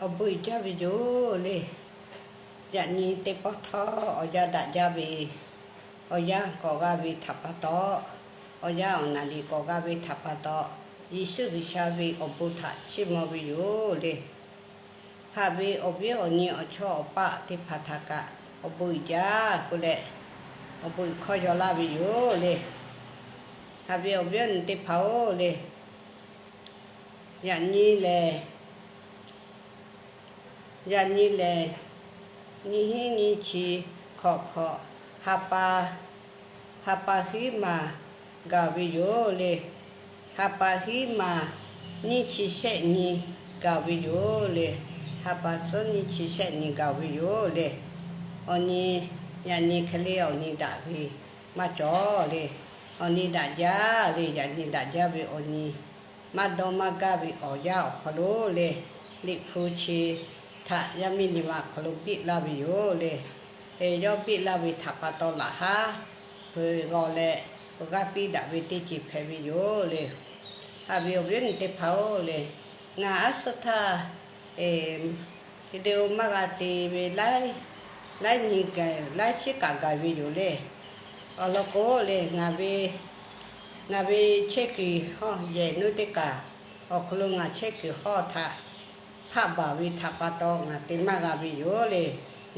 Awˬ bon uiˍ jaˇ ve yoˬ le. Yaꞈ nyi teˇ pawˆ htawˇ awˬ yanˇ daꞈ jaˇ ve, awˬ yanˇ k'awꞈ g'a ve htaꞈ pa taw, awˬ yanˇ awˬ naˍ riˍ k'awꞈ g'a ve htaꞈ pa taw, Yeˍsuˆ G'uiˬsha ve awˬ bon htaꞈ chiˇ mvuh ve yoˬ le. Haꞈ ve awˬ viˉ awˬ nyi awˬ chawˇ awˬ paˆ teˇ hpaˍ htaꞈ kaꞈ awˬ bon uiˍ jaˇ k'oˆ leh, awˬ bon uiˍ hkawˇ yaw laˇ ve yoˬ le. Haꞈ ve awˬ viˉ awˬ nyi teˇ hpaˍ-oˬ le, yaꞈ nyi lehˬ, yaꞈ nyi lehˬ, nyiˇ hinˉ nyiˇ chi hkawꞈ hk'awꞈ, ha pa, ha pa hiˉ maˬ gaˬ ve yoˬ le. Ha pa hiˉ maˬ nyiˇ chi shehˆ nyi gaˬ ve yoˬ le. Ha pa suhˉ nyiˇ chi shehˆ nyi gaˬ ve yoˬ le. Awˬ nyi, yaꞈ nyi hk'e le awˬ nyi daꞈ ve maˇ cawˬ le. Awˬ nyi daꞈ jaˇ le. Yaꞈ nyi daꞈ jaˇ ve awˬ nyi maˇ dawˇ maˇ gaˇ ve awˬ yanˇ awˬ hk'aw lo le, Liꞈ hpu chi htaꞈ yaˇ miˇ nyi ma awˬ hk'aw lo biˆ laˇ ve yoˬ le. Yawˇ biˆ laˇ ve htaꞈ pa taw laꞈ haˉ peuˬ g'aw leh, awˬ g'aˇ piˇ daꞈ ve teˇ ceuˬ hpehꞈ ve yoˬ le. Haꞈ ve awˬ viˉ awˬ nyi teˇ hpaˍ-oˬ le, ngaˬ aˉ suhˉ htaˇ, video maˇ g'a te ve laiˉ, laiˉ nyi, laiˉ chiˉ kaꞈ gaˬ ve yoˬ le. Awˬ lawn k'o le, ngaˬ ve, ngaˬ ve chehˇ kuiˬ hawˇ yehˬ nuˇ teˇ kaˬ awˬ hk'aw lo ngaˬ chehˇ kuiˬ hawˇ htaꞈ hpaˆ baˬ ve htaꞈ pa taw ngaˬ te maˇ g'a ve yoˬ le.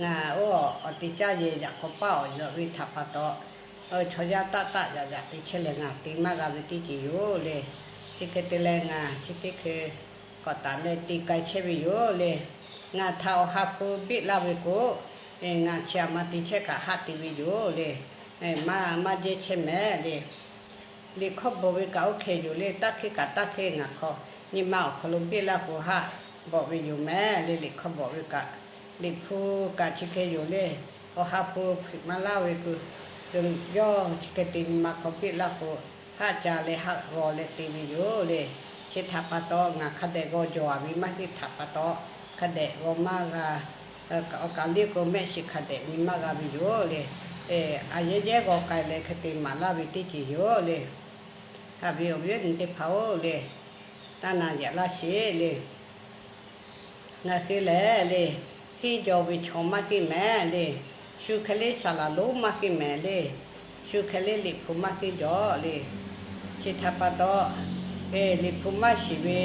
Ngaˬ oˇ awˬ te caˇ yehˬ yaꞈ k'aw paˆ awˬ yawˬ ve htaꞈ pa taw, chaw yaˇ taˆ taˆ yaꞈ yaꞈ te chehˇ leh ngaˬ te maˇ g'a ve teˇ ceuˬ yoˬ le. Chi hk'e te leh ngaˬ chi teˇ hkui k'awꞈ taˍ leh te k'ai chehˇ ve yoˬ le. Ngaˬ htaꞈ awˬ ha hpu biˆ laˇ ve k'o, ngaˬ chi aꞈ ma te chehˇ kaꞈ haˆ te ve yoˬ le. Maˇ, maˇ jehˇ chehˇ mehˍ le. Liꞈ hkawˇ bvuhꞈ ve kaꞈ oˇ hk'e yoˬ le. Taˇ hk'eˇ kaꞈ taˇ hk'eˇ ngaˬ hk'aw nyi ma awˬ hk'aw lo biˆ laˇ k'o haˆ bvuhꞈ ve yoˬ mehˍ le. Liꞈ hkawˇ bvuhꞈ ve kaꞈ, Liꞈ hpu kaꞈ chi hk'e yoˬ le. Awˬ ha hpu hpeuꞈ maˇ laˇ ve k'o, yawˇ chi hk'e te nyi ma hk'aw biˆ laˇ k'o, haˆ ca leh haˆ g'aw leh te ve yoˬ le. Chi htaꞈ pa taw ngaˬ hk'a dehꞈ g'aw jawˬ-a ve maˇ heˆ htaꞈ pa taw, hk'a dehꞈ g'aw maˇ g'a. Awˬ kaˍ liˇ k'o mehˆ shiˍ hk'a dehꞈ nyi maˇ g'a ve yoˬ le. Aˬ yehˉ yehˉ g'aw k'ai leh hk'e te maˍ laˇ ve teˇ ceuˬ yoˬ le. Haꞈ ve awˬ viˉ awˬ nyi teˇ hpaˍ-oˬ le, taˇ na yaꞈ laˇ sheˍ le. Ngaˬ hui lehˬ le, henˇ jaw ve chaw maˇ heˆ mehˍ le. Shu hk'e le saˍ laˍ lonˉ maˇ heˆ mehˍ le. Shu hk'e le Liꞈ hpu maˇ heˆ jaw le. Chi htaꞈ pa taw, Liꞈ hpu maˇ shiˍ ve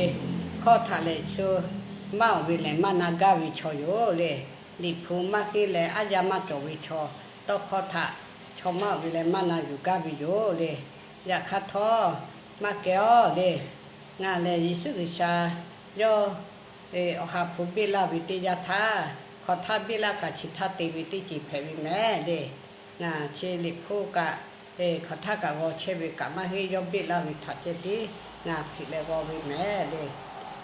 hkawˇ htaꞈ lehˬ, shu maˇ awˬ ve lehˬ maˇ na gaˇ ve chaw yoˬ le. Liꞈ hpu maˇ heˆ leh aˉ yaˇ maˇ cawˬ ve chaw, tawˇ hkawˇ htaꞈ chaw maˇ awˬ ve leh maˇ na yuˬ gaˇ ve yoˬ le. Yaꞈ hk'aˇ htawˇ, maˇ kehˬ-oˬ le. Ngaˬ lehˬ Yeˍsuˆ G'uiˬsha yawˇ awˬ ha hpu biˆ laˇ ve teˇ yanˇ htaˇ, hk'aw htaˇ biˆ laˇ kaꞈ chi htaˇ te ve teˇ ceuˬ hpehꞈ ve mehˍ le. Ngaˬ chi Liꞈ hpu kaꞈ, hk'aw htaˇ kaꞈ g'aw chehˇ ve kaꞈ maˇ heˆ. Yawˇ biˆ laˇ ve htaꞈ ceh tiˉ ngaˬ hpeꞈ leh g'aw ve mehˍ le.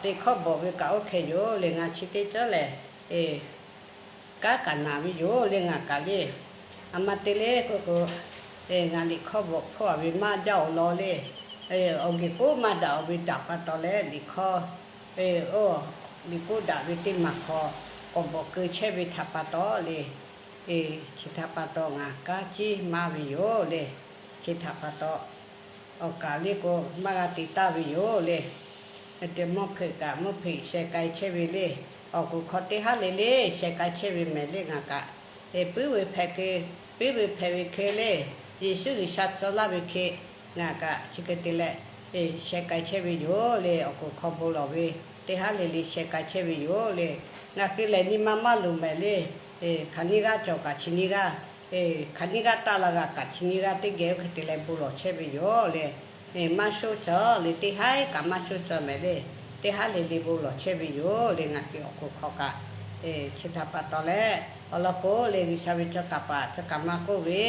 Liꞈ hkawˇ bvuhꞈ ve kaꞈ oˇ hk'e yoˬ le. Ngaˬ chi teˇ ceuˬ lehˬ, kanˉ kaꞈ naˍ ve yoˬ le ngaˬ kaꞈ le. Aˬ ma te le k'oˆ k'o, ngaˬ liꞈ hkawˇ bvuhꞈ hpfuhˇ-a ve maˇ jaˇ-oˬ law le. Awˬ g'uiˬ k'oˆ maˇ daꞈ-oˬ ve htaꞈ pa taw leh liꞈ hkawˇ, oˇ, liꞈ k'oˆ daꞈ ve teˇ maˬ hk'aw k'awꞈ bvuhꞈ keu chehˇ ve htaꞈ pa taw le. Chi htaꞈ pa taw ngaˬ kanˉ ciˉ maˇ ve yoˬ le. Chi htaꞈ pa taw, awˬ kaˍ liˇ k'o maˇ g'a te taˍ ve yoˬ le. Mvuhˇ hpeuꞈ kaꞈ mvuhˇ hpeuꞈ sheh k'ai chehˇ ve le. Awˬ kuˬ hk'aw teˇ haˉ le le sheh k'ai chehˇ ve mehˍ le ngaˬ kaꞈ. Puiˉ ve hpehꞈ hk'e, puiˉ ve hpehꞈ ve hk'e le, Yeˍsuˆ G'uiˬsha tcuh laˇ ve hk'e, ngaˬ kaꞈ chi hk'e te leh sheh k'ai chehˇ ve yoˬ le. Awˬ kuˬ hk'aw bon lawˬ ve teˇ haˉ le le sheh k'ai chehˇ ve yoˬ le. Ngaˬ hui lehˬ nyi ma maˇ luˬ mehˍ le. Hk'aˬ nyiˇ g'aˇ cawˬ kaꞈ chi nyiˇ g'aˇ, hk'aˬ nyiˇ g'aˇ taˆ la g'a kaꞈ chi nyiˇ g'aˇ teˇ geh oˇ hk'e te leh bon lawˬ chehˇ ve yoˬ le. Maˇ shoˆ tcuh le, teˇ haˉ kaꞈ maˇ shoˆ tcuh mehˍ le. Teˇ haˉ le le bon lawˬ chehˇ ve yoˬ le. Ngaˬ hui awˬ kuˬ hk'aw kaꞈ, chi htaꞈ pa taw leh awˬ lawn k'o le G'uiˬsha ve cawˬ kaˍ paˍ cawˬ kaˍ ma k'oˆ ve,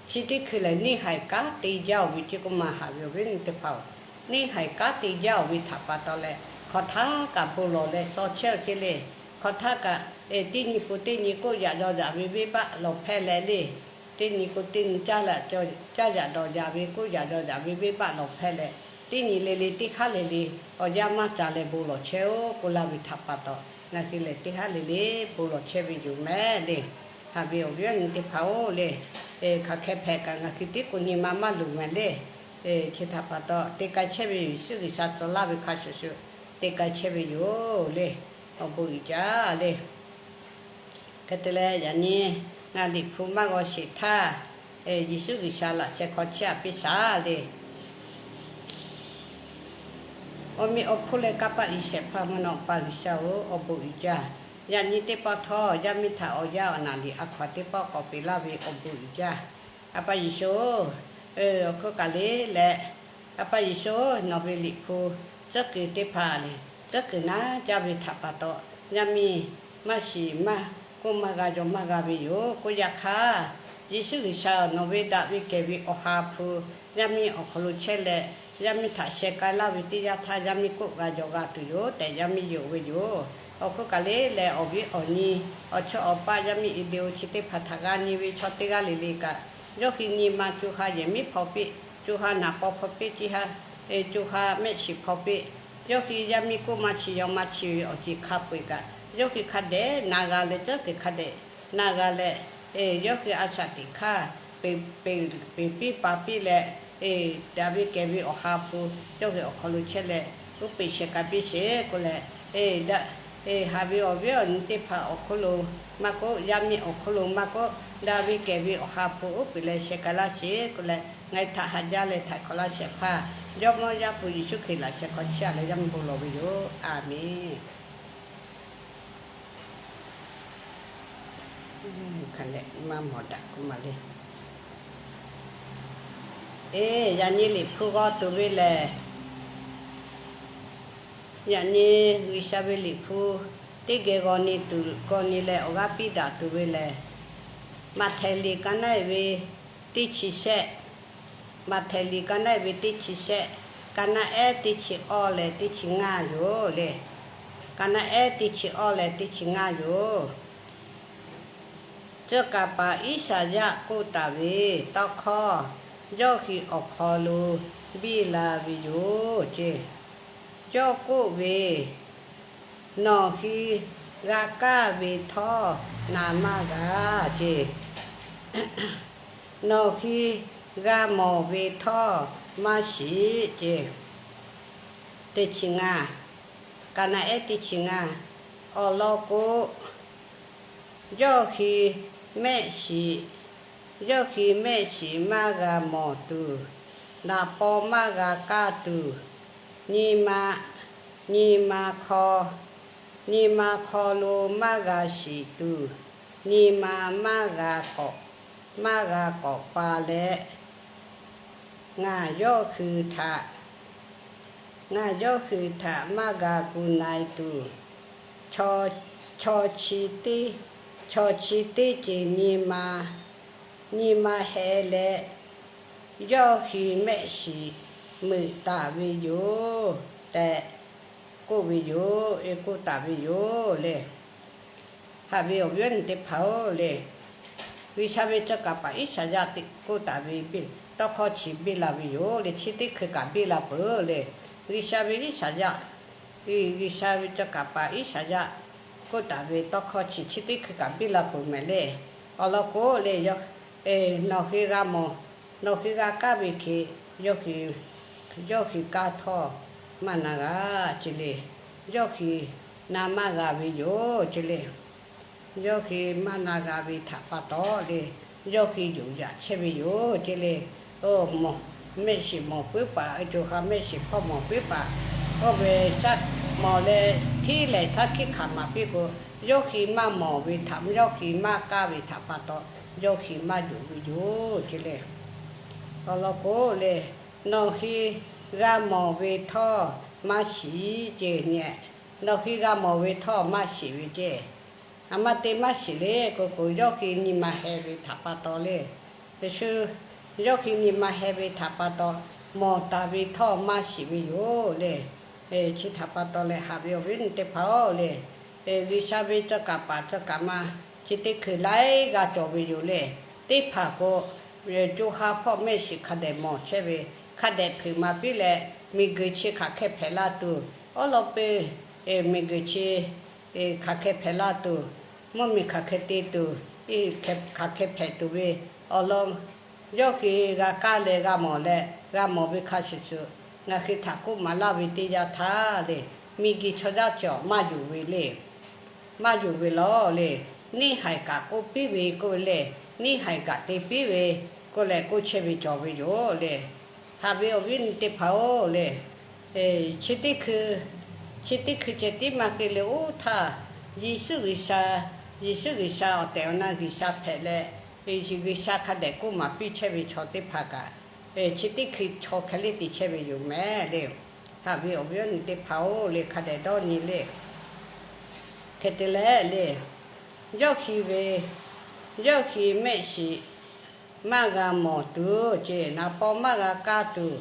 chi teˇ hkui lehˬ neˇ haiˬ kanˉ te jaˇ-oˬ ve ceˇ k'oˆ maˇ haꞈ ve awˬ viˉ awˬ nyi teˇ hpaˍ-oˬ. Neˇ haiˬ kanˉ te jaˇ-oˬ ve htaꞈ pa taw leh hk'aw htaˇ kaꞈ bon lawˬ leh shaw chehˇ-oˬ ceˇ le. Hk'aw htaˇ kaꞈ teˇ nyi k'o teˇ nyi k'oˆ yaꞈ yaw yaꞈ ve venˇbaˆ lawˬ hpehˇ leh le. Teˇ nyi k'o teˇ nyi caˇ yaꞈ caˇ yaꞈ dawˬ yaꞈ ve k'oˆ yaꞈ yaw yaꞈ ve venˇbaˆ lawˬ hpehˇ leh, teˇ nyi le le teˇ haˉ le le awˬ yanˇ maˇ ca leh bon lawˬ chehˇ-oˆ k'oˆ laˇ ve htaꞈ pa taw, ngaˬ hui lehˬ teˇ haˉ le le bon lawˬ chehˇ ve yoˬ mehˍ le. Haꞈ ve awˬ viˉ awˬ nyi teˇ hpaˍ-oˬ le, hk'aˬ hk'e hpehꞈ kaꞈ ngaˬ hui tiˉ k'o nyi ma maˇ luˬ mehˍ le. Chi htaꞈ pa taw te k'ai chehˇ ve yoˬ. Yeˍsuˆ G'uiˬsha tcuh laˇ ve hk'a shuˍ shuˍ te k'ai chehˇ ve yoˬ le. Awˬ bon uiˍ jaˇ le. Hk'e te leh, yaꞈ nyi ngaˬ Liꞈ hpu maˇ g'aw sheˍ htaˇ, Yeˍsuˆ G'uiˬsha laꞈ sheh hk'aw chehˇ a piˇ shaˍ le. Awˬ meꞈ awˬ hponˇ leh kanˇ paˆ uiˍ shehˍ hpaˇ mvuhˇ naw pa G'uiˬsha-oˬ, awˬ bon uiˍ jaˇ. Yaꞈ nyi teˇ pawˆ htawˇ, yaˇ miˇ htaꞈ awˬ yanˇ awˬ naˬ liꞈ a hkaw aˬ teˇ pawˆ k'awꞈ peꞈ laˇ ve awˬ bon uiˍ jaˇ. A pa Yeˍsuˆ-oˬ, awˬ hk'oˆ kaꞈ le leh, A pa Yeˍsuˆ, nawˬ ve Liꞈ hpu tcuhˉ kuiˬ teˇ hpaˍ lehˬ, tcuhˉ kuiˬ naˉ jaˇ ve htaꞈ pa taw, yaˇ miˇ maˇ shiˍ maˇ k'oˆ, maˇ g'a jaw maˇ g'a ve yoˬ. K'oˆ yaˇ hk'aˇ, Yeˍsuˆ G'uiˬsha nawˬ ve daꞈ ve kehˬ ve Awˬ ha hpu yaˇ miˇ awˬ hk'aw lo chehˇ leh, yaˇ miˇ htaꞈ sheh k'ai laˇ ve teˇ yanˇ htaˇ, yaˇ miˇ k'oˆ g'a jaw g'a tuˬ yoˬ tehꞈ yaˇ miˇ yonˍ ve yoˬ. Awˬ hk'oˆ kaꞈ le leh, awˬ viˉ awˬ nyi, awˬ chawˇ awˬ paˆ yaˇ miˇ video chi teˇ hpaˍ htaꞈ g'a nyi ve chaw teˇ g'aˇ le le kaꞈ, yawˇ hui nyi ma co ha yehˬ miˉ hpaw piˇ, co ha naˍ paw hpaw piˇ, co ha mehˆ shiˍ hpaw piˇ. Yawˇ hui yaˇ miˇ k'oˆ maˇ chi yaw maˇ chi ve awˬ ceuˬ hk'a peu-eˬ kaꞈ, yawˇ hui hk'a dehꞈ na g'a leh, tcuhˉ kuiˬ hk'a dehꞈ na g'a leh, yawˇ hui a shaꞈ teꞈ hk'aˇ peˍ piˇ pa piˇ leh, daꞈ ve kehˬ ve Awˬ ha hpu yawˇ hui awˬ hk'aw lo chehˇ leh, uˉ peꞈ sheh k'ai piˇ sheˍ k'oˆ leh, daꞈ haꞈ ve awˬ viˉ awˬ nyi teˇ hpaˍ awˬ hk'oˆ lo maˇ k'oˆ, yaˇ miˇ awˬ hk'oˆ lo maˇ k'oˆ, daꞈ ve kehˬ ve Awˬ ha hpu uˉ peꞈ leh sheh k'ai laˇ sheˍ k'oˆ leh, ngaˬ hui htaꞈ haꞈ jaˇ leh htaiˍ hk'awꞈ laˇ shehˍ hpaˇ, Jawˇmawˇ Yaˇ hpu Yeˍsuˆ Hkriꞈ laꞈ sheh hk'aw chehˇ a leh yaˇ miˇ bon lawˬ ve yoˬ. A menˬ. Maˇ mawˬ daꞈ k'oˆ ma le. Eˬ, yaꞈ nyi Liꞈ hpu g'aw tuˬ ve lehˬ, yaꞈ nyi G'uiˬsha ve Liꞈ hpu teˇ geh g'aw nyi tuˬ, g'aw nyi leh awˬ g'aˇ piˇ daꞈ tuˬ ve lehˬ, Maꞈhtehˍ liꞈ ka naˉ-e ve teˇ chi shehˆ, Maꞈhtehˍ liꞈ ka naˉ-e ve teˇ chi shehˆ, ka naˉ ehˉ teˇ chi awˇ leh teˇ chi ngaˇ yoˬ le. Ka naˉ ehˉ teˇ chi awˇ leh teˇ chi ngaˇ yoˬ. Cawˇ kaˍ paˍ Iˉsaˍyaˆ k'oˆ taˍ ve tawˇ hkawˇ yawˇ hui awˬ hk'aw lo biˇ la ve yoˬ ceˇ. Yawˇ k'oˆ ve, Nawˬ hui g'a kaˇ ve htawˇ na maˇ g'a ceˇ. Nawˬ hui g'a mawˬ ve htawˇ maˇ shiˍ ceˇ. Teˇ chi ngaˇ, ka naˉ ehˉ teˇ chi ngaˇ. Awˬ lawn k'o, yawˇ hui mehˆ shiˍ, yawˇ hui mehˆ shiˍ maˇ g'a mawˬ tuˬ, naˍ paw maˇ g'a kaˇ tuˬ, nyi ma, nyi ma hk'aw, nyi ma hk'aw lo maˇ g'a shiˍ tuˬ, nyi ma maˇ g'a k'awꞈ, maˇ g'a k'awꞈ pa leh, ngaˬ yawˇ hui htaꞈ, ngaˬ yawˇ hui htaꞈ maˇ g'a gu na-e tuˬ, chaw, chaw chi teˇ, chaw chi teˇ ceuˬ nyi ma, nyi ma heh leh, yawˇ hui mehˆ shiˍ meuꞈ taˍ ve yoˬ tehꞈ k'oˆ ve yoˬ. K'oˆ taˍ ve yoˬ le. Haꞈ ve awˬ viˉ awˬ nyi teˇ hpaˍ-oˬ le, G'uiˬsha ve cawˇ kaˍ paˍ Iˉsaˍyaˆ k'oˆ taˍ ve tawˇ hkawˇ chi biˇ la ve yoˬ le. Chi teˇ hkui kaꞈ biˇ la peuˬ le. G'uiˬsha ve Iˉsaˍyaˆ, G'uiˬsha ve cawˇ kaˍ paˍ Iˉsaˍyaˆ k'oˆ taˍ ve tawˇ hkawˇ chi chi teˇ hkui kaꞈ biˇ la peuˬ mehˍ le. Awˬ lawn k'o le, nawˬ hui g'a mawˬ, nawˬ hui g'a kaˇ ve hk'e, yawˇ hui, yawˇ hui kaˇ htawˇ maˇ na g'a ceˇ le. Yawˇ hui na maˇ g'a ve yoˬ ceˇ le. Yawˇ hui maˇ na g'a ve htaꞈ pa taw le, yawˇ hui yonˍ yaꞈ chehˇ ve yoˬ ceˇ le. Mehˆ shiˍ mawˬ puiˉ paˍ, co ha mehˆ shiˍ hpawˇ mawˬ puiˉ paˍ, oˇ ve shaˉ mawˬ leh hteˇ lehˬ shaˉ hkiˆ hk'aˬ maˍ piˇ k'o, yawˇ hui maˇ mawˬ ve htaꞈ, yawˇ hui maˇ kaˇ ve htaꞈ pa taw, yawˇ hui maˇ yonˍ ve yoˬ ceˇ le. Awˬ lawn k'o le, nawˬ hui g'a mawˬ ve htawˇ maˇ shiˍ ceˇ nyi. Nawˬ hui g'a mawˬ ve htawˇ maˇ shiˍ ve ceˇ. A ma te maˇ shiˍ le k'o k'o, yawˇ hui nyi ma heh ve htaꞈ pa taw le. Shu, yawˇ hui nyi ma heh ve htaꞈ pa taw, mawˬ taˍ ve htawˇ maˇ shiˍ ve yoˬ le. Chi htaꞈ pa taw leh haꞈ ve awˬ viˉ awˬ nyi teˇ hpaˍ-oˬ le, G'uiˬsha ve cawˇ kaˍ paˍ cawˇ kaˍ ma chi teˇ hkui laiˉ g'a cawˬ ve yoˬ le. Teˇ hpaˍ k'o, co ha hpawˇ mehˆ shiˍ hk'a dehꞈ mawˬ chehˇ ve, hk'a dehꞈ hpeuꞈ maˍ piˇ leh, miˬguiˬ chi hk'aˬ hk'e hpehꞈ la tuˬ, awˉ lawˉ peuˬ, miˬguiˬ chi hk'aˬ hk'e hpehꞈ la tuˬ, mvuhˇmiˬ hk'aˬ hk'e te tuˬ, hk'aˬ hk'e hpehꞈ tuˬ ve awˬ lawn, yawˇ hui g'a kaˇ leh g'a mawˬ leh, g'a mawˬ ve hk'a shuˍ shuˍ, ngaˬ hui htaꞈ k'oˆ maˍ laˇ ve teˇ yanˇ htaˇ le, miˬguiˬ chaw yaˇ cawˬ maˇ yonˍ ve le. maˇ yonˍ ve laˬ le. Neˇ haiˬ kaꞈ k'oˆ piˇ ve k'oˆ ve le, neˇ haiˬ kaꞈ te piˇ ve k'oˆ leh k'oˆ chehˇ ve cawˬ ve yoˬ le. Haꞈ ve awˬ viˉ awˬ nyi teˇ hpaˍ-oˬ le, chi teˇ hkui, chi teˇ hkui ceh tiˉ maˇ k'ai leh oˇ htaˇ, Yeˍsuˆ G'uiˬsha, Yeˍsuˆ G'uiˬsha awˬ tehˬ awˬ na G'uiˬsha hpehꞈ leh, G'uiˬsha hk'a dehꞈ k'oˆ maˍ piˇ chehˇ ve chaw teˇ hpaˍ kaꞈ, chi teˇ hkui chaw hk'e le te chehˇ ve yoˬ mehˍ le. Haꞈ ve awˬ viˉ awˬ nyi teˇ hpaˍ-oˬ le, hk'a dehꞈ dawˇ nyi le. Hk'e te leh le, yawˇ hui ve, yawˇ hui mehˆ shiˍ maˇ g'a mawˬ tuˬ ce, naˍ paw maˇ g'a kaˇ tuˬ,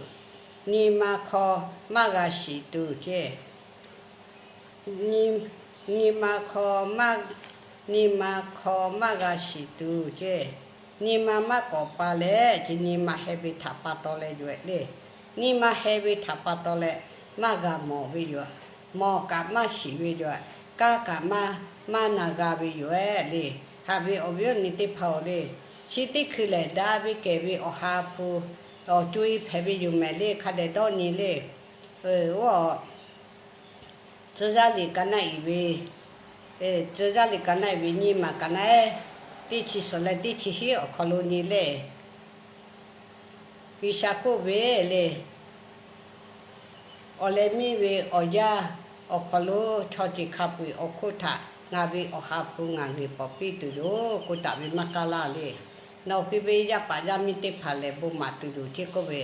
nyi ma hk'aw maˇ g'a shiˍ tuˬ ce, nyi ma hk'aw, nyi ma hk'aw maˇ g'a shiˍ tuˬ ce, nyi ma maˇ k'awꞈ pa leh ce, nyi ma heh ve htaꞈ pa taw leh yoˬ le. Nyi ma heh ve htaꞈ pa taw leh maˇ g'a mawˬ ve yoˬ. Mawˬ kaꞈ maˇ shiˍ ve yoˬ. Kaˇ kaꞈ maˇ, maˇ na g'a ve yoˬ le. Haꞈ ve awˬ viˉ awˬ nyi teˇ hpaˍ-oˬ le, chi teˇ hkui lehˬ daꞈ ve kehˬ ve Awˬ ha hpu awˬ co-e hpehꞈ ve yoˬ mehˍ le. Hk'a dehꞈ dawˇ nyi le. Oˇ, tcuh yaˇ liꞈ ka naˆ iˍ ve, tcuh yaˇ liꞈ ka naˆ iˍ ve nyiˇ maˬ ka naˆ ehˉ, teˇ chi suhˍ leh teˇ chi hiˉ awˬ hk'aw lo nyi le. G'uiˬsha k'oˆ ve le, awˬ leh miˇ ve awˬ yanˇ awˬ hk'aw lo chaw ceuˬ hk'a peu-eˬ awˬ hk'oˆ htaꞈ ngaˬ ve Awˬ ha hpu ngaˬ g'uiˬ pawˍ piˇ tuˬ yoˬ k'oˆ taˍ ve maˇ kaˇ laˇ le. Nawˬ hui ve yaˇ paˍ yaˇ miˇ teˇ hpaˍ lehˬ bon maˍ tuˬ yoˬ ce k'oˆ ve,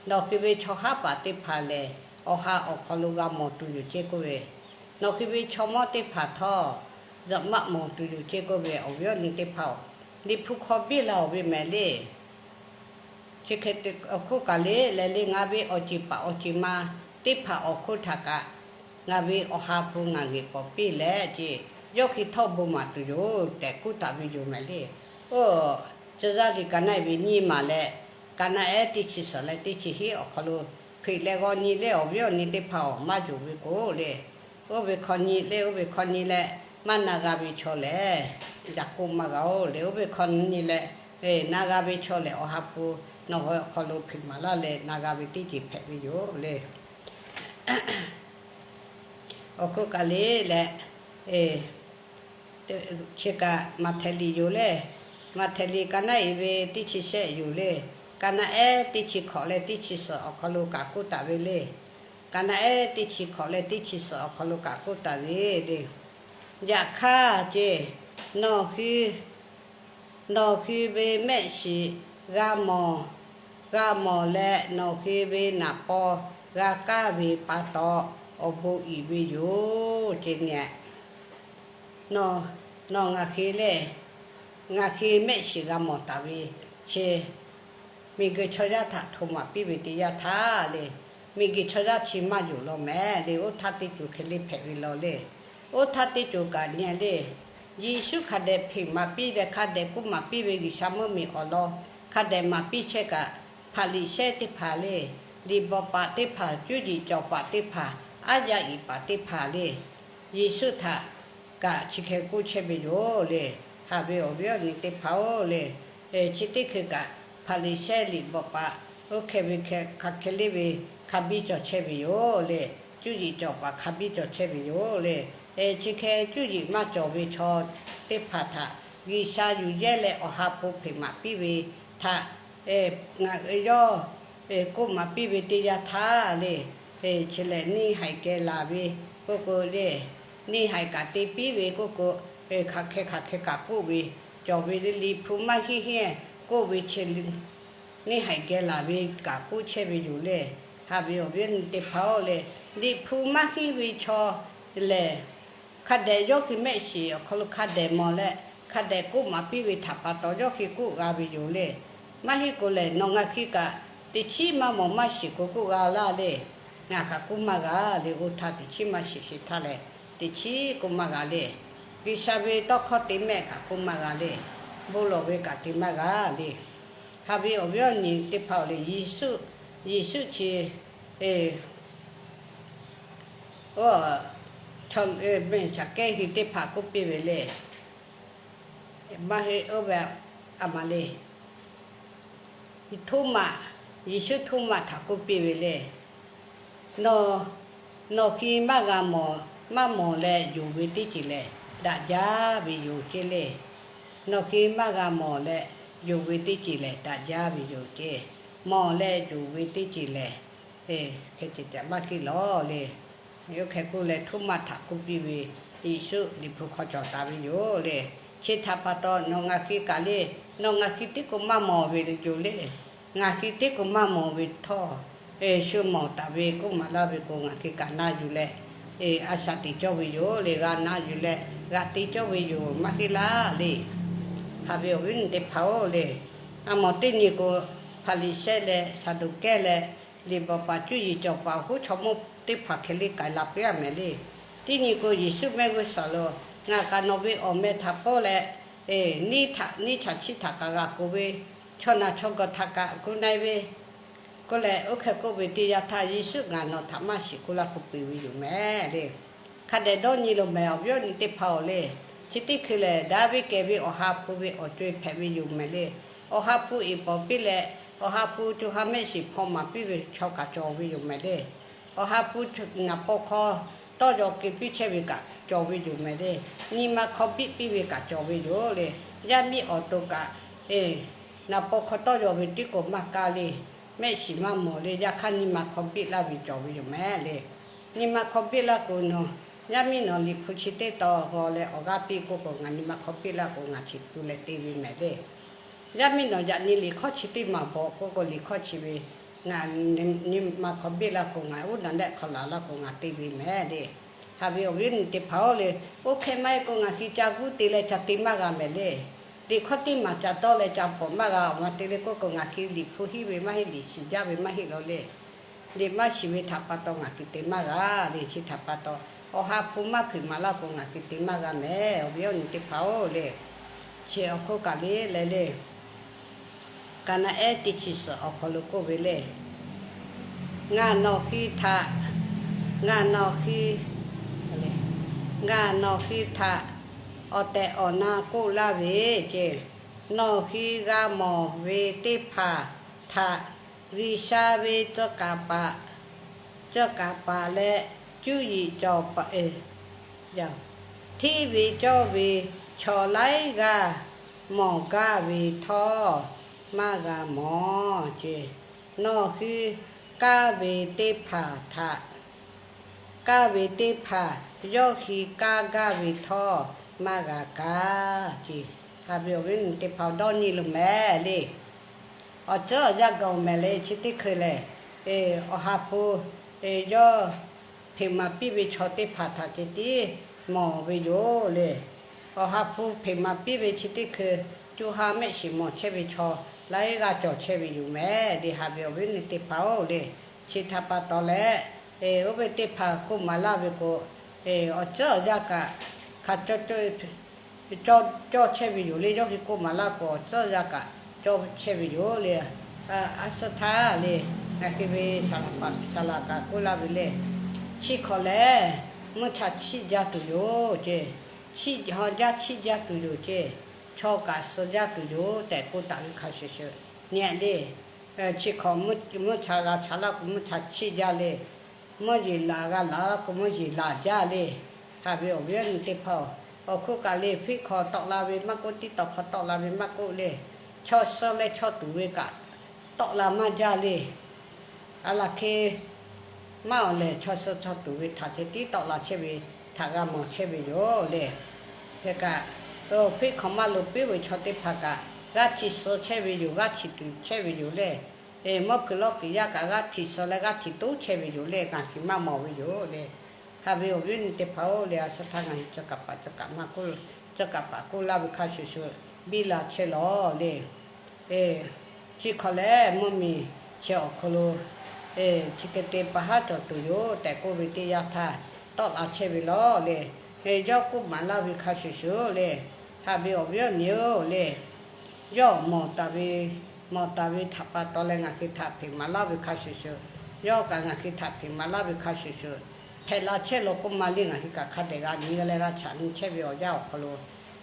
nawˬ hui ve chaw haˉ paˍ teˇ hpaˍ lehˬ Awˬ ha awˬ hk'aw lo g'a mawˬ tuˬ yoˬ ce k'oˆ ve, nawˬ hui ve chaw mawˇ teˇ hpaˍ htawˇ, zaꞈ maˆ mawˬ tuˬ yoˬ ce k'oˆ ve awˬ viˉ awˬ nyi teˇ hpaˍ-oˬ, Liꞈ hpu hk'aw biˇ la-oˬ ve mehˍ le. Chi hk'e te awˬ hk'oˆ kaꞈ le leh le, ngaˬ ve awˬ ceuˬ paˍ awˬ ceuˬ ma teˇ hpaˍ awˬ hk'oˆ htaꞈ kaꞈ ngaˬ ve Awˬ ha hpu ngaˬ g'uiˬ pawˍ piˇ leh ce, yawˇ hui htawˇ bon maˍ tuˬ yoˬ tehꞈ k'oˆ taˍ ve yoˬ mehˍ le. Oˇ, tcuh yaˇ liꞈ ka naˆ iˍ ve nyiˇ maˬ leh ka naˆ ehˉ teˇ chi suhˍ leh teˇ chi hiˉ awˬ hk'aw lo hpeꞈ leh g'aw nyi le awˬ viˉ awˬ nyi teˇ hpaˍ-oˬ, maˇ yonˍ ve k'o le. Oˇ ve hk'aw nyi le, oˇ ve hk'aw nyi leh maˇ na g'a ve chaw lehˬ, yaꞈ k'oˆ maˇ g'a-oˬ le. Oˇ ve hk'aw nyi leh na g'a ve chaw lehˬ, Awˬ ha hpu nawˬ hui awˬ hk'aw lo hpeꞈ maˍ laˇ leh na g'a ve teˇ ceuˬ hpehꞈ ve yoˬ le. Awˬ hk'oˆ kaꞈ le leh, chi kaꞈ Maꞈhtehˍ liꞈ yoˬ le. Maꞈhtehˍ liꞈ ka naˆ iˍ ve teˇ chi shehˆ yoˬ le. Ka naˆ ehˉ teˇ chi hkawꞈ leh teˇ chi suhˍ awˬ hk'aw lo kaꞈ k'oˆ taˍ ve le. Ka naˆ ehˉ teˇ chi hkawꞈ leh teˇ chi suhˍ awˬ hk'aw lo kaꞈ k'oˆ taˍ ve le. Yaꞈ hk'aˇ ce, nawˬ hui nawˬ hui ve mehˆ shiˍ g'a mawˬ, g'a mawˬ leh nawˬ hui ve naˍ paw g'a kaˇ ve pa taw awˬ bon iˍ ve yoˬ ce nyi. Nawˬ, nawˬ ngaˬ hui le, ngaˬ hui mehˆ shiˍ g'a mawˬ taˍ ve chi, miˬguiˬ chaw yaˇ htaꞈ hto maˍ piˇ ve teˇ yanˇ htaˇ le, miˬguiˬ chaw yaˇ chi maˇ yonˍ law mehˍ le. Oˇ htaˇ teˇ ceuˬ hk'e le hpehꞈ ve law le. Oˇ htaˇ teˇ ceuˬ kaꞈ nyi le, Yeˍsuˆ hk'a dehꞈ hpeꞈ maˍ piˇ leh hk'a dehꞈ k'oˆ maˍ piˇ ve G'uiˬsha mvuhˇmiˬ awˬ lawn hk'a dehꞈ maˍ piˇ chehˇ kaꞈ, Hpaˍriˍsehˇ teˇ hpaˍ le, liꞈ bvuhꞈ paˍ teˇ hpaˍ, cuˇ yiˍ cawˬ paˍ teˇ hpaˍ, aˉ yaˇ iˍ paˍ teˇ hpaˍ le, Yeˍsuˆ htaꞈ kaꞈ chi hk'e k'oˆ chehˇ ve yoˬ le. Haꞈ ve awˬ viˉ awˬ nyi teˇ hpaˍ-oˬ le, chi teˇ hkui kaꞈ Hpaˍriˍsehˇ liꞈ bvuhꞈ paˍ oˇ hk'e ve hk'e hk'a hk'e le ve hk'a biˇ cawˬ chehˇ ve yoˬ le. Cuˇ yiˍ cawˬ paˍ hk'a biˇ cawˬ chehˇ ve yoˬ le. Chi hk'e cuˇ yiˍ maˇ cawˬ ve chaw teˇ hpaˍ htaꞈ G'uiˬsha yuˬ yehˇ leh Awˬ ha hpu hpeꞈ maˍ piˇ ve htaꞈ ngaˬ hui yawˇ k'oˆ maˍ piˇ ve teˇ yanˇ htaˇ le, chi lehˬ neˇ haiˬ geh laˬ ve k'oˆ k'o le, neˇ haiˬ kaꞈ te piˇ ve k'oˆ k'o, hk'aˬ hk'e hk'aˬ hk'e kaꞈ k'oˆ ve cawˬ ve le. Liꞈ hpu maˇ hinˉ hinˉ k'oˆ ve chi neˇ haiˬ geh laˬ ve kaꞈ k'oˆ chehˇ ve yoˬ le. Haꞈ ve awˬ viˉ teˇ hpaˍ-oˬ le, Liꞈ hpu maˇ hinˉ ve chaw lehˬ, hk'a dehꞈ yawˇ hui mehˆ shiˍ awˬ hk'aw lo hk'a dehꞈ mawˬ leh, hk'a dehꞈ k'oˆ maˍ piˇ ve htaꞈ pa taw yawˇ hui k'oˆ g'a ve yoˬ le. Maˇ heˆ k'o lehˬ, nawˬ ngaˬ hui kaꞈ teꞈ chiˉ maˇ mawˬ maˇ shiˍ k'o k'oˆ g'a laˇ le. Ngaˬ kaꞈ k'oˆ maˇ g'a le. Oˇ htaˇ teꞈ chiˉ maˇ shiˍ sheˍ htaˇ lehˬ, teꞈ chiˉ k'oˆ maˇ g'a le. G'uiˬsha ve tawˇ hkawˇ te mehˆ kaꞈ k'oˆ maˇ g'a le. Bon lawˬ ve kaꞈ te maˇ g'a le. Haꞈ ve awˬ viˉ awˬ nyi teˇ hpaˍ-oˬ le, Yeˍsuˆ, Yeˍsuˆ chi oˇ, chaw, mehˬ Saˍkehˇ hui teˇ hpaˍ k'oˆ piˇ ve le. Maˇ heˆ, oˇ ve a ma le. Htoˉmaꞈ, Yeˍsuˆ Htoˉmaꞈ htaꞈ k'oˆ piˇ ve le. Nawˬ, nawˬ hui maˇ g'a mawˬ, maˇ mawˬ leh yonˍ ve teˇ ceuˬ lehˬ, daꞈ jaˇ ve yoˬ ceˇ le. Nawˬ hui maˇ g'a mawˬ leh yonˍ ve teˇ ceuˬ lehˬ, daꞈ jaˇ ve yoˬ ceˇ. Mawˬ leh yonˍ ve teˇ ceuˬ lehˬ, hk'e ceh ceh maˇ heˆ lawˬ le. Oˇ hk'e k'oˆ leh, htoˇ maˇ htaꞈ k'oˆ piˇ ve, Yeˍsuˆ Liꞈ hpu hk'aw cawˬ taˍ ve yoˬ le. Chi htaꞈ pa taw, nawˬ ngaˬ hui kaꞈ le, nawˬ ngaˬ hui teˇ k'o maˇ mawˬ ve le yoˬ le. Ngaˬ hui teˇ k'o maˇ mawˬ ve htawˇ, shu mawˬ taˍ ve k'oˆ maˍ laˇ ve k'o, ngaˬ hui kaꞈ na yuˬ leh, a shaꞈ teꞈ cawˇ ve yoˬ le. G'a na yuˬ leh g'a te cawˇ ve yoˬ, maˇ heˆ laˇ le. Haꞈ ve awˬ viˉ awˬ nyi teˇ hpaˍ-oˬ le, a mawˬ teˇ nyi k'o, Hpaˍriˍsehˇ leh Saˍduˆkehˇ leh liꞈ bvuhꞈ paˍ cuˇ yiˍ cawˬ paˍ awˬ hoˉ chaw mawˇ teˇ hpaˍ hkeh le k'ai la piˇ-a mehˍ le. Teˇ nyi k'o, Yeˍsuˆ mehˆ g'uˇ suhˍ lo ngaˬ kaꞈ nawˬ ve awˬ meh htaꞈ pawˆ leh, neˇ htaꞈ neˇ chaꞈ chiˇ htaꞈ kaꞈ g'a k'oˍ ve, chaw naˬ chaw gawˬ htaꞈ kaꞈ gu na-e ve, k'oˆ leh, oˇ hk'e k'oˆ ve teˇ yanˇ htaˇ, Yeˍsuˆ ngaˬ nawˬ htaꞈ maˇ shiˍ k'oˆ laˇ k'oˆ piˇ ve yoˬ mehˍ le. Hk'a dehꞈ dawˇ nyi lo mehˍ, awˬ viˉ awˬ nyi teˇ hpaˍ-oˬ le. Chi teˇ hkui lehˬ, daꞈ ve kehˬ ve Awˬ ha hpu ve awˬ co-e hpehꞈ ve yoˬ mehˍ le. Awˬ ha hpu iˍ pawˍ piˇ leh, Awˬ ha hpu co ha mehˆ shiˍ hpaw maˍ piˇ ve chaw kaꞈ cawˬ ve yoˬ mehˍ le. Awˬ ha hpu naˍ paw hk'aw tawˇ yaw keu piˇ chehˇ ve kaꞈ cawˬ ve yoˬ mehˍ le. Nyi ma hk'aw biˆ piˇ ve kaꞈ cawˬ ve yoˬ le. Yaˇ miˇ awˬ to kaꞈ, naˍ paw hk'aw tawˇ yaw ve tiˉ k'o maˇ kaˇ le. Mehˆ shiˍ maˇ mawˬ le. Yaꞈ hk'aˇ nyi ma hk'aw biˆ laˇ ve cawˬ ve yoˬ mehˍ le. Nyi ma hk'aw biˆ laˇ k'o, nawˬ yaˇ miˇ nawˬ Liꞈ hpu chi teˇ taw g'aw leh awˬ g'aˇ piˇ k'oˆ k'o, ngaˬ nyi ma hk'aw biˆ laˇ k'o, ngaˬ chi tu leh te ve mehˍ le. Yaˇ miˇ nawˬ yaꞈ nyi liꞈ hk'awˇ chi teˇ maˬ bawˬ k'oˆ k'o, liꞈ hk'awˇ chi ve ngaˬ nyi ma hk'aw biˆ laˇ k'o, ngaˬ uˉ naˍ dehˆ hk'aw laˬ laˇ k'o, ngaˬ te ve mehˍ le. Haꞈ ve awˬ viˉ awˬ nyi teˇ hpaˍ-oˬ le, oˇ hk'e maˇ heˆ k'o, ngaˬ hui ca guˇ te leh ca te maˇ g'a mehˍ le. Liꞈ hk'awˇ teˇ maˬ ca tawˇ leh ca pawꞈ maˇ g'a. Awˬ ma te le k'oˆ k'o, ngaˬ hui Liꞈ hpu hiˉ ve maˇ heˆ, liꞈ shiˍ jaˇ ve maˇ heˆ law le. Liꞈ maˇ shiˍ ve htaꞈ pa taw ngaˬ hui te maˇ g'a le. Chi htaꞈ pa taw, Awˬ ha hpu maˇ hpeuꞈ maˍ laˇ k'o, ngaˬ hui te maˇ g'a mehˍ, awˬ viˉ awˬ nyi teˇ hpaˍ-oˬ le. Chi awˬ hk'oˆ kaꞈ le leh le, Kaˍnaˍehˉ teˇ chi suhˍ awˬ hk'aw lo k'oˆ ve le, Ngaˬ nawˬ hui htaꞈ, ngaˬ nawˬ hui, ngaˬ nawˬ hui htaꞈ awˬ tehˬ awˬ na k'oˆ laˇ ve ceˇ, nawˬ hui g'a mawˬ ve teˇ hpaˍ htaꞈ G'uiˬsha ve tcuh kaˍ paˍ, tcuh kaˍ paˍ leh cuˇ yiˍ cawˬ paˍ, hteˇ ve cawˇ ve chaw laiˉ g'aˇ mawˬ gaˇ ve htawˇ, maˇ g'a mawˬ ceˇ. Nawˬ hui kaˇ ve teˇ hpaˍ htaꞈ, kaˇ ve teˇ hpaˍ yawˇ hui kaˇ gaˇ ve htawˇ, maˇ g'a kaˇ ceˇ. Haꞈ ve awˬ viˉ awˬ nyi teˇ hpaˍ-oˬ, dawˇ nyi lo mehˍ le. Awˬ ceuˬ awˬ yaˇ gaˬ-oˬ mehˍ le. Chi teˇ hkui lehˬ, Awˬ ha hpu yawˇ hpeꞈ maˍ piˇ ve chaw teˇ hpaˍ htaꞈ ceh tiˉ mawˬ ve yoˬ le. Awˬ ha hpu hpeꞈ maˍ piˇ ve chi teˇ hkui, co ha mehˆ shiˍ mawˬ chehˇ ve chaw laiˉ g'aˇ cawˬ chehˇ ve yoˬ mehˍ le. Haꞈ ve awˬ viˉ awˬ nyi teˇ hpaˍ-oˬ le, chi htaꞈ pa taw leh, oˇ ve teˇ hpaˍ k'oˆ maˍ laˇ ve k'o, awˬ ceuˬ awˬ yaˇ kaꞈ hk'a cawˇ cawˇ chehˇ ve yoˬ le. Yawˇ hui k'oˆ maˍ laˇ k'o, awˬ ceuˬ awˬ yaˇ kaꞈ cawˇ chehˇ ve yoˬ le. A suhˉ htaˇ le, ngaˬ hui ve saˍ laꞈ kaꞈ k'oˆ laˇ ve le, chi hk'awꞈ lehˬ, mvuhˇ cha chiˆ jaˇ tuˬ yoˬ ceˇ. Chiˆ ha jaˇ chiˆ jaˇ tuˬ yoˬ ceˇ. Chaw kaꞈ suh jaˇ tuˬ yoˬ tehꞈ k'oˆ taˍ ve hk'a shuˍ shuˍ, nyi le. Chi hk'awꞈ mvuhˇ cha g'a cha laˇ k'o, mvuhˇ cha chiˆ jaˇ le. Mvuhˇ yeˬ laˬ g'a laˬ laˇ k'o, mvuhˇ yeˬ laˬ jaˇ le. Haꞈ ve awˬ viˉ awˬ nyi teˇ hpaˍ-oˬ, awˬ hk'oˆ kaꞈ le, Fuiˉ hk'aw tawˆ la ve maˇ k'oˆ, tiˉ tawꞈ hk'aw tawˆ la ve maˇ k'oˆ le, chaw suh leh chaw tuˬ ve kaꞈ tawˆ la maˇ jaˇ le. A laˬ hk'e maˇ awˬ lehˬ, chaw suh chaw tuˬ ve htaꞈ ceh tiˉ tawˆ la chehˇ ve htaꞈ g'a mawˬ chehˇ ve yoˬ le. Hk'e kaꞈ, Fuiˉ hk'aw maˇ loˍ piˇ ve chaw teˇ hpaˍ kaꞈ, g'aˇ htiꞈ suh chehˇ ve yoˬ, g'aˇ htiꞈ tuˬ chehˇ ve yoˬ le. Mvuhˇ hpeuꞈ lawˇ kuiˬ yaˇ kaꞈ g'aˇ htiꞈ suh leh g'aˇ htiꞈ toˉ chehˇ ve yoˬ le. Ngaˬ hui maˇ mawˬ ve yoˬ le. Haꞈ ve awˬ viˉ awˬ nyi teˇ hpaˍ-oˬ le, a suhˉ htaˇ ngaˬ hui tcuh kaˍ paˍ tcuh kaˍ maˇ k'oˆ, tcuh kaˍ paˍ k'oˆ laˇ ve hk'a shuˍ shuˍ, biˇ la chehˇ lawˬ le. Chi hk'awꞈ lehˬ, mvuhˇ miˬ chi awˬ hk'aw lo chi hk'e te pa haˉ cawˬ tuˬ yoˬ tehꞈ k'oˆ ve teˇ yanˇ htaˇ, tawˆ la chehˇ ve lawˬ le. Yawˇ k'oˆ maˍ laˇ ve hk'a shuˍ shuˍ le. Haꞈ ve awˬ viˉ awˬ nyi-oˬ le, yawˇ mawˬ taˍ ve, mawˬ taˍ ve htaꞈ pa taw leh ngaˬ hui htaꞈ hpeꞈ maˍ laˇ ve hk'a shuˍ shuˍ, yawˇ kaꞈ ngaˬ hui htaꞈ hpeꞈ maˍ laˇ ve hk'a shuˍ shuˍ, hpehꞈ la chehˇ law k'oˆ ma le. Ngaˬ hui kaꞈ hk'a dehꞈ g'a nyi leh g'a chaꞈ nyi chehˇ ve awˬ yanˇ awˬ hk'aw lo,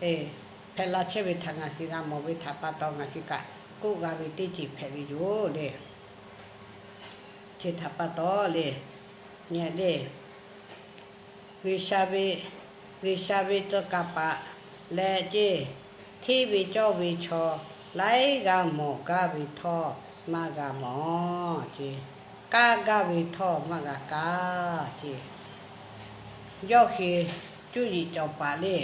hpehꞈ la chehˇ ve htaꞈ ngaˬ hui g'a mawˬ ve htaꞈ pa taw ngaˬ hui kaꞈ k'oˆ g'a ve teˇ ceuˬ hpehꞈ ve yoˬ le. Chi htaꞈ pa taw le, nyi le, G'uiˬsha ve G'uiˬsha ve tcuh kaˍ paˍ leh ceˇ, hteˇ ve cawˇ ve chaw laiˉ g'aˇ mawˬ gaˇ ve htawˇ maˇ g'a mawˬ ceˇ, kaˇ gaˇ ve htawˇ maˇ g'a kaˇ ceˇ. Yawˇ hui cuˇ yiˍ cawˬ paˍ le,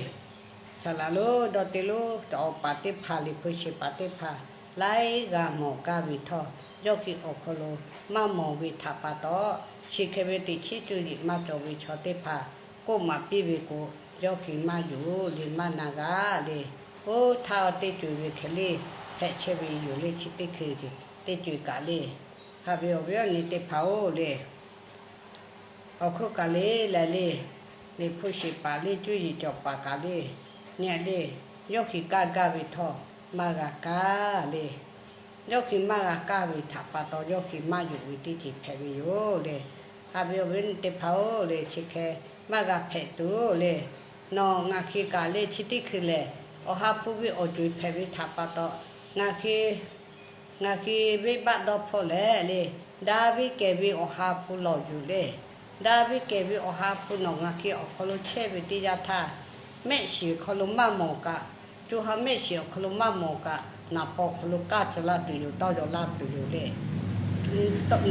saˍ laˍ lonˉ dawˇ te lonˉ cawˬ paˍ teˇ hpaˍ, liꞈ hpu shiˍ paˍ teˇ hpaˍ laiˉ g'aˇ mawˬ gaˇ ve htawˇ, yawˇ hui awˬ hk'aw lo maˇ mawˬ ve htaꞈ pa taw, chi hk'e ve teꞈ chiˉ cuˇ yiˍ maˇ cawˬ ve chaw teˇ hpaˍ k'oˆ maˍ piˇ ve k'o, yawˇ hui maˇ yonˍ le, maˇ na g'a le. Oˇ htaˇ teˇ co-e ve hk'e le, hpehꞈ chehˇ ve yoˬ le. Chi teˇ hkui teˇ co-e kaꞈ le, haꞈ ve awˬ viˉ awˬ nyi teˇ hpaˍ-oˬ le, awˬ hk'oˆ kaꞈ le lehˬ le, liꞈ hpu shiˍ paˍ le, cuˇ yiˍ cawˬ paˍ kaꞈ le, nyi le, yawˇ hui kaˇ gaˇ ve htawˇ maˇ g'a kaˇ le. Yawˇ hui maˇ g'a kaˇ ve htaꞈ pa taw, yawˇ hui maˇ yonˍ ve teˇ ceuˬ hpehꞈ ve yoˬ le. Haꞈ ve awˬ viˉ awˬ nyi teˇ hpaˍ-oˬ le, chi hk'e maˇ g'a hpehꞈ tuˬ le. Nawˬ ngaˬ hui kaꞈ le, chi teˇ hkui lehˬ, awˬ ha hpu ve awˬ ceuˬ hpehꞈ ve htaꞈ pa taw, ngaˬ hui ngaˬ hui venˇbaˆ dawˇ hpawˇ leh le, daꞈ ve kehˬ ve awˬ ha hpu lawˬ yuˬ le. Daꞈ ve kehˬ ve awˬ ha hpu nawˬ ngaˬ hui awˬ hk'aw lo chehˇ ve teˇ yanˇ htaˇ, mehˆ shiˍ awˬ hk'aw lo maˇ mawˬ kaꞈ, co ha mehˆ shiˍ awˬ hk'aw lo maˇ mawˬ kaꞈ, naˍ paw awˬ hk'aw lo kaˇ tcuh laˇ tuˬ yoˬ, tawˇ yaw laˇ tuˬ yoˬ le.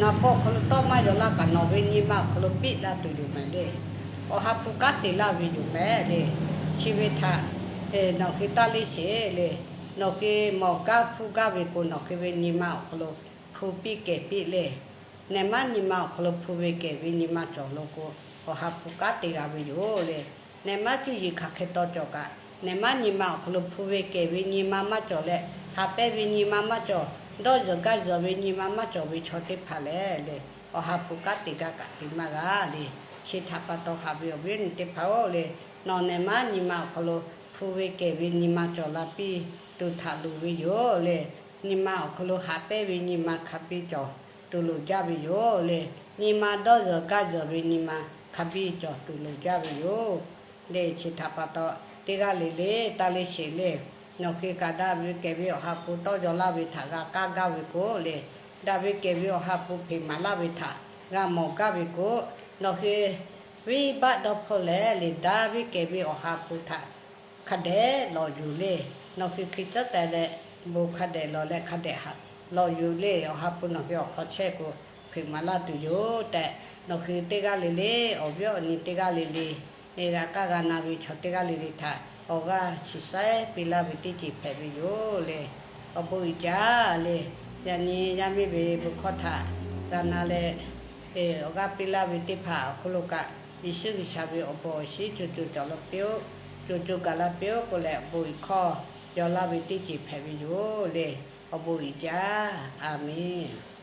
Naˍ paw awˬ hk'aw lo tawˇ maˇ yaw laˇ kaꞈ, nawˬ ve nyi ma awˬ hk'aw lo piˇ laˇ tuˬ yoˬ mehˍ le. Awˬ ha hpu kanˉ te laˇ ve yoˬ mehˍ le. Chi ve htaꞈ nawˬ hui taˇ leˇ sheˍ le. Nawˬ hui mawˬ gaˇ hpuˇ gaˇ ve k'o, nawˬ hui ve nyi ma awˬ hk'aw lo hpu piˇ kehˬ piˇ le. Nehˬ maˉ nyi ma awˬ hk'aw lo hpu ve kehˬ ve nyi ma cawˬ lo k'o, awˬ ha hpu kanˉ te g'a ve yoˬ le. Nehˬ maˉ cuˇ yiˍ hk'aˬ hk'e taw cawˬ kaꞈ, nehˬ maˉ nyi ma awˬ hk'aw lo hpu ve kehˬ ve nyi ma maˇ cawˬ leh, ha pehˇ ve nyi ma maˇ cawˬ, dawˇ zuhˬ gaˇ zuhˬ ve nyi ma maˇ cawˬ ve chaw teˇ hpaˍ lehˬ le, awˬ ha hpu kanˉ te gaˇ kaꞈ te maˇ g'a le. Chi htaꞈ pa taw, haꞈ ve awˬ viˉ awˬ nyi teˇ hpaˍ-oˬ le, nawˬ nehˬ maˉ nyi ma awˬ hk'aw lo hpu ve kehˬ ve nyi ma cawˬ la piˇ tuˬ htaꞈ loˍ ve yoˬ le. Nyi ma awˬ hk'aw lo ha pehˇ ve nyi ma hk'a biˇ cawˬ tuˬ loˍ jaˇ ve yoˬ le. Nyi ma dawˇ zuhˬ gaˇ zuhˬ ve nyi ma hk'a biˇ cawˬ tuˬ loˍ jaˇ ve yoˬ le. Chi htaꞈ pa taw, teˇ g'aˇ le le taˇ leˇ sheˍ le. Nawˬ hui kaꞈ daꞈ ve kehˬ ve awˬ ha hpu tawˇ yaw laˇ ve htaꞈ g'a kaˇ gaˇ ve k'o le, daꞈ ve kehˬ ve awˬ ha hpu hpeꞈ maˍ laˇ ve htaꞈ g'a mawˬ gaˇ ve k'o, nawˬ hui venˇbaˆ dawˇ hpawˇ leh le, daꞈ ve kehˬ ve awˬ ha hpu htaꞈ hk'a dehꞈ lawˬ yuˬ le. Nawˬ hui hkui tcuhˉ teh leh, bon hk'a dehꞈ lawˬ leh hk'a dehꞈ lawˬ yuˬ le. Awˬ ha hpu nawˬ hui awˬ hk'aw chehˇ k'o, hpeꞈ maˍ laˇ tuˬ yoˬ tehꞈ, nawˬ hui teˇ g'aˇ le le, awˬ viˉ awˬ nyi teˇ g'aˇ le le, g'a kaˇ g'a na ve chaw teˇ g'aˇ le le htaꞈ awˬ g'aˇ chi saiˉ piˇ laˇ ve teˇ ceuˬ hpehꞈ ve yoˬ le. Awˬ bon uiˍ jaˇ le. Yaꞈ nyi yaˇ miˇ ve bon hkawˇ htaꞈ g'a na leh, awˬ g'aˇ piˇ laˇ ve teˇ hpaˍ awˬ hk'aw lo kaꞈ, Yeˍsuˆ G'uiˬsha ve awˬ bon awˬ shinˉ co co cawˬ la piˇ-oˆ, co co gaˬ la piˇ-oˆ k'oˆ leh, awˬ bon uiˍ hkawˇ yaw laˇ ve teˇ ceuˬ hpehꞈ ve yoˬ le. Awˬ bon uiˍ jaˇ. A menˬ.